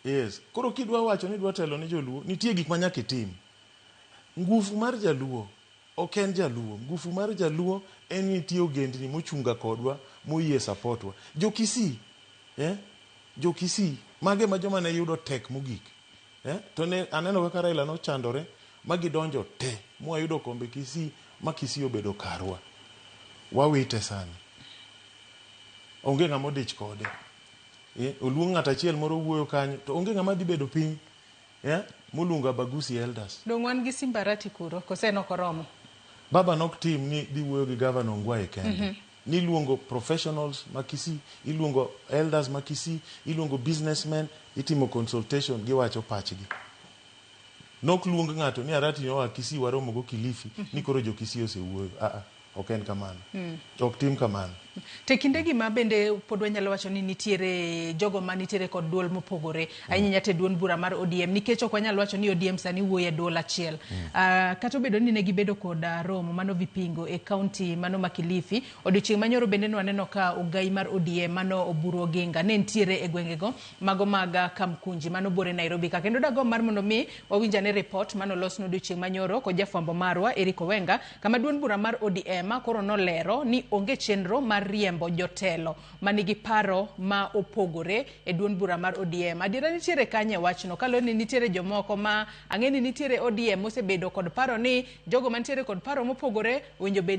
Yes. Koro kidwa wacho ni idwa telo ne joluo, nitie gik ma nyaka itim. Ngufu mar jaluo ok en jaluo. Ngufu mar jaluo en ni nitie ogendni mochunga kodwa moyie support wa. Jo Kisii, eh? Jo Kisii, mage ma joma ne yudo tek mogik. Eh? To ne aneno kaka Raila nochandore ma gidonjo te mwayudo kombe Kisii ma Kisii obedo karwa. Wawite sani. Onge ng'ama odich kode. Eh, oluong ng'at achiel moro wuoyo kanyo to onge ng'ama dhi bedo piny eh, moluongo Abagusi elders. Dong' wan gi Simbarati kuro, kose en ok oromo? Baba nok tim ni dhi wuoyo gi Governor Ongwae kende. Niluongo professionals ma Kisii, iluongo elders ma Kisii, iluongo businessmen, itimo consultation giwacho pachgi. Nok luong ng'ato ni Arati oa Kisii waromo go Kilifi ni koro jo Kisii osewuoyo. Ah ah, ok en kamano. Ok tim kamano. To e kindegi ma bende pod wanyalo wacho ni nitiere jogo ma nitiere kod duol mopogore ahinya nyaka e duond bura mar ODM nikech ok wanyal wacho ni ODM sani wuoyo e duol achiel. Kata obedo ni ne gibedo kod romo mano Vipingo e kaunti mano ma Kilifi, odiochieng' manyoro bende nwaneno ka ogai mar ODM mano Oburu Oginga ne nitiere e gwengego mago mag Kamkunji mano buore Nairobi ka. Kendo dagomb mar mondo mi wawinj ane report mano losno odiochieng' manyoro kod jafwambo marwa Eric Owenga kama duond bura mar ODM koro nolero ni onge chenro mar riembo jotelo manigi paro ma opogore e duond bura mar ODM. Adiera nitiere kanye e wachno kaluwore ni nitiere jomoko ma ang'e ni nitiere ODM mosebedo kod paro ni jogo mantiere kod paro mopogore owinjo bed